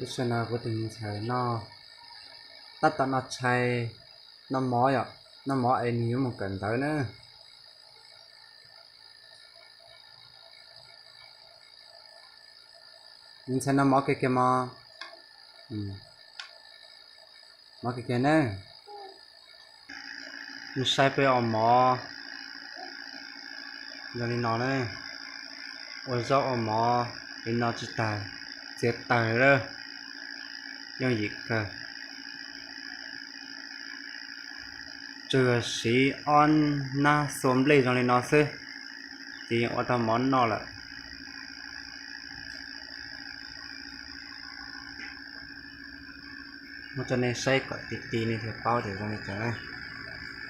Lub sij hawm no kuv tus me ntxhais no tab tom noj tshais, noj mov yom, noj mov es nws yuav mus kawm ntawv na. Me ntxhais noj mov kiag kiag mog. Mov kiag kiag na. Nws saib peb ua mov zoo li no na. Ua zaub ua mov li no tsis tas txiav taws lawm. Yooj yim kawg. Tsuas yog siv ob nab xua nplej zoo li no xwb, ces yeej ua tau mov noj lawm. Muab rau nej saib kom ti ti nej thiaj paub tias zoo li cas na.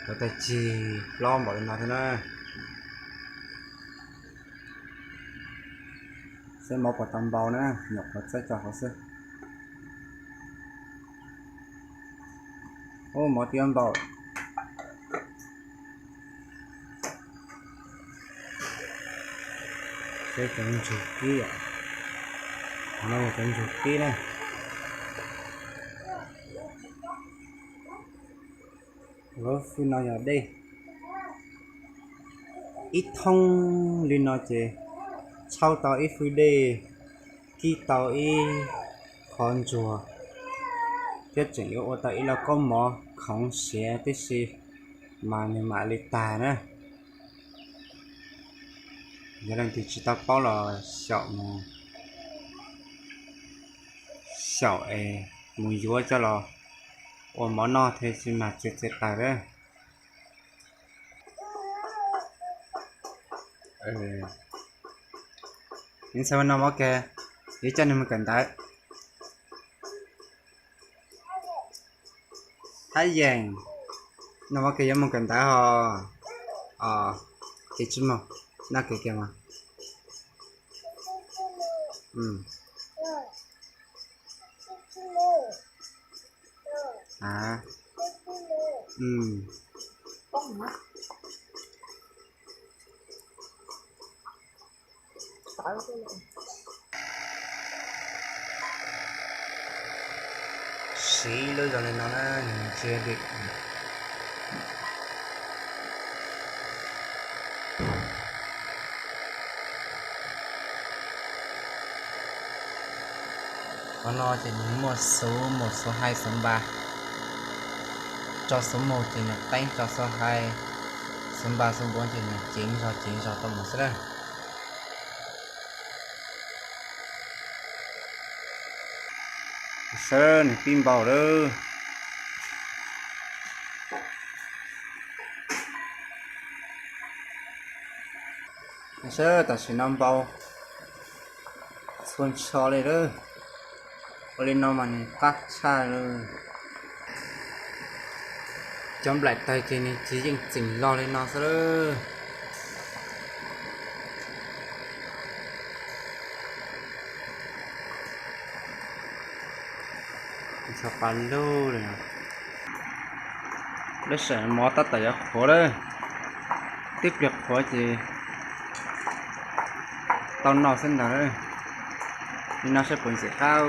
Cov tag cig hlob npaum li no thiab na. Saib mov puas tau npau na, nyuam qhuav txawb tso hauv xwb. Ub, mov twb npau. Saib cov ntsug kib, no yog cov ntsug kib na. Lub fwj no yog dej. Ib thoob li no ces tshauj tau ib fwj dej, kib tau ib qho ntsuag, thiab tseem yuav ua tau ib lauj kaub mov khoov siav tib si mas nws mam li tag na. Yog leej twg tsis tau paub los xyaum mus, xyaum es mus yuav coj los ua mov noj thiab, tsis mas txiav txiav taws lawm. Nws ntxhais ua no mov kiag, yuav coj nws mus kawm ntawv. Hab yeem, no mov kiag yuav mus kawm ntawv hos. Ces tsis mus, noj kiag kiag mas. Siv lub zoo li no na, nws ntsia dim. Qhov no ces nws muaj xuv mus xuv hais xuv npas. Tso xuv mus ces nws qeeb, tso xuv hais, xuv npas xuv npuav ces nws ceev zog ceev zog tau mus xwb na. Saib nws pib npau lawm. Saib tam sim no npau txhua ntsho li lawm. Ua li no mas nws qab tshaj lawm. Cov nplaim tawg ces nws tsis yeej txeem log li no xwb lawm. Txog pas lug li. Lub sij hawm mov tab tom yuav qhuav lawm. Tib pliag qhuav ces tau noj xwb ntag. Li no saib puas ntxim qab.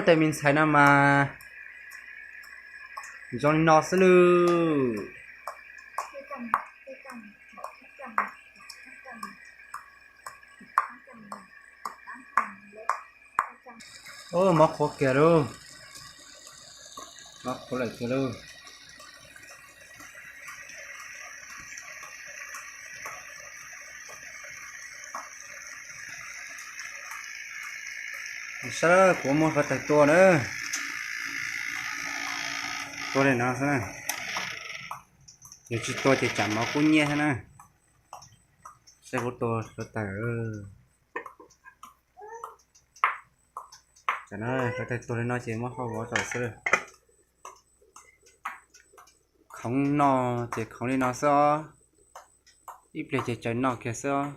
Tej me ntxhais no mas zoo li no xwb lawm. Ub, mov qhuav kiag lauj. Mov qhuav lawm kiag lauj. Saib kuv muab hluav taws tua na. Tua li no xwb na. Yog tsis tua ces tsam mov kub nyiab thiab na. Saib kuv tua hluav taws. Hluav taws tuag li no ces muab hau vov rau xwb. Khoov noj ces khoov li no xwb os. Ib pliag ces tsaws noj kiag xwb os.